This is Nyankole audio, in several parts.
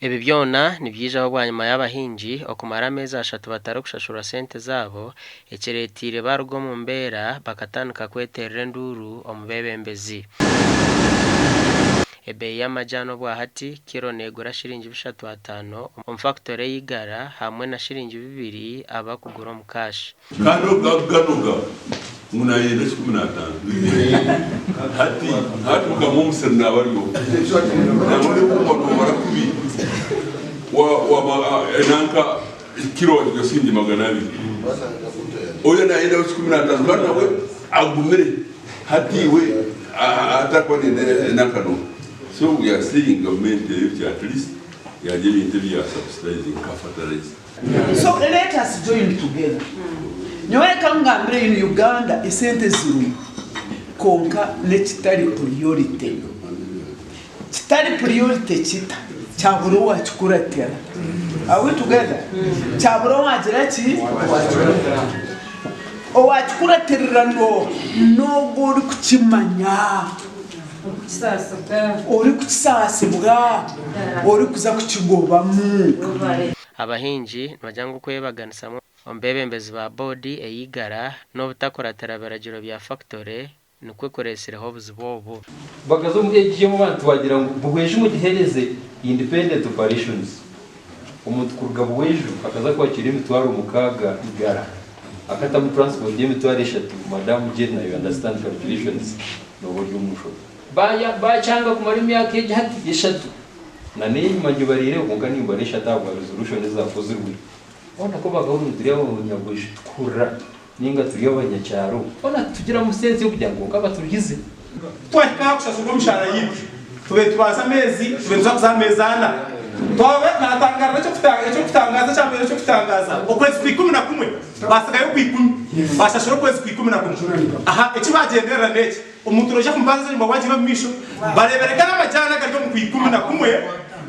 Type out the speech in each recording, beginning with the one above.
Ebi byona nibyijaho bwanyima y'abahingi okumara ameezi ashatu batarikushashurwa sente zaabo ekireeteire baaruga omu mbeera bakatandika kweteerera enduuru omu beebembezi. Ebeeyi y'amajaani obwahati kiro neegura shiringi bishatu ataano omu fakitore ey'eigara hamwe na shiringi bibiri abakugura omu kaashi. Kandi ogu akuganoga ngu nayenda ekikumi n'ataano. Hati hati mukama w'omusiri naaba ari oha? Nangwa n'okuba noobara kubi wa nanka kiro wakiga siringi 200. Oyo nayenda kikumi n'ataano kandi nawe agumire hati iwe atakuba nayenda nanka n'oha? So we are saying gavumenti erebe ki at least yagira ebintu ebi ya subsidizing nka fertilizer. So let us join together. Nyowe reka nkugambire in Uganda esente zirimu kwonka nekitari priority. Kitari priority kita? Kyabura owakikuratira. Are we together? Kyabura owagira ki? Owakikuratira. Owakikuratirira nooha? N'ogwo orikukimanya. Orikukisaasibwa. Orikuza kukigobamu. Abahingi nibagira ngu okwebaganisamu omu beebembezi ba boodi ey'eigara n'obutakuratira biragiro bya fakitore nikwo kureetsireho obuzibu obu. Bakaza omu AGM abantu bagira ngu Buhweju mugihereze independent operations. Omuntu kuruga Buhweju akaza kwakira emitwaro 6 igara akatamu transport y'emitwaro eshatu Madam Jane you understand calculations noba ori omunshobe. Bakyanga kumara emyaka egi hati eshatu na n'enyima ngibariireho kwonka nimbara eshatu ahabwa resolution ezakozirwe. Hoona ku bakahurira ngu turi abanyabweju tukuhurira ninga turi abanyakyaro hoona titugiramu sense y'okugira ngu kwonka baturuhize. Twahika aha kushashurwa emishahara yaitu, tubaire tubanza ameezi, tubaire nituza kuza aha meezi ana. Twaba naatangaarira eky'okutangaaza ekyabaire eky'okutangaaza, okwezi kwa 11, baatsigayo okwa ikumi, baashashura okwezi kwa 11. Aha, eki baagyenderera n'eki, omuntu noija kumubanza enyima waagiire omu maisho, bareebere gari amajaani agari omu kwa 11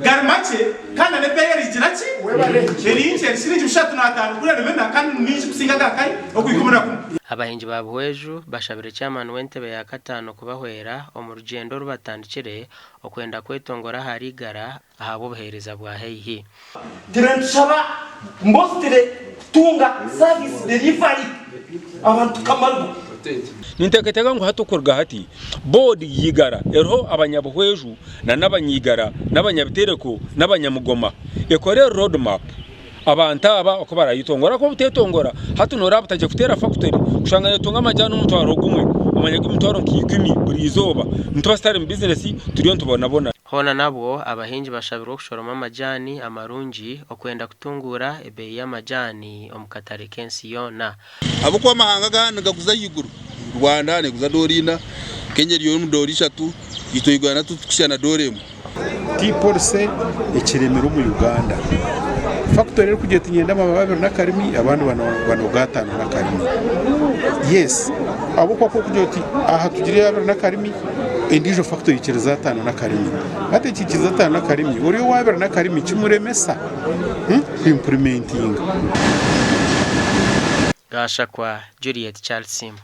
gari makye kandi na n'ebeeyi erigira ki? Eri nkye, eri shiringi 305 kuriya ni bina kandi ni mingi kusinga aga kare okwa 11. Abahingi ba Buhweju bashabire Chairman w'entebe ya kataano kubahwera omu rugyendo oru batandikire okwenda kwetongora ahari Igara ahabw'obuheereza bwa haihi. Turiyo nitushaba mostly kutunga service delivery abantu tukamarwa. Ninteekateeka ngu hati okuruga hati, boodi y'eigara eriho abanyabuhweju na n'abanyaigara n'abanyabitereko n'abanyamugoma ekore road map abantu aba oku barayetongora ahakuba obutetongora hati noreeba butandikire kuteera fakitori kushanga netunga amajaani 10,000 omwanya gw'emitwaro nka ikumi buri izooba nituba tutari mu bizinesi turiyo nitubonabona. Hoona nabwo, abahingi bashabirwe okushoroma amajaani amarungi okwenda kutunguura ebeeyi y'amajaani omu katare k'ensi yoona. Ahabw'okuba amahanga agandi nigaguza ahaiguru, Rwanda neeguza doora ina, Kenya eri omu doora ishatu, itwe Uganda titukuhitsya na doora emwe. Tea policy ekiremire omu Uganda. Factory erikugira eti niinyenda amababi abiri n'akarimi abandi banoga ataano n'akarimi. Yes ahabw'okuba ku orikugira oti aha tugire abiri n'akarimi endiijo factory eikirize ataano n'akarimi. Hati ekiikiriza ataano n'akarimi ori ow'abiri n'akarimi kimuremesa ku implementinga. Gashakwa Juliet Charles Simba.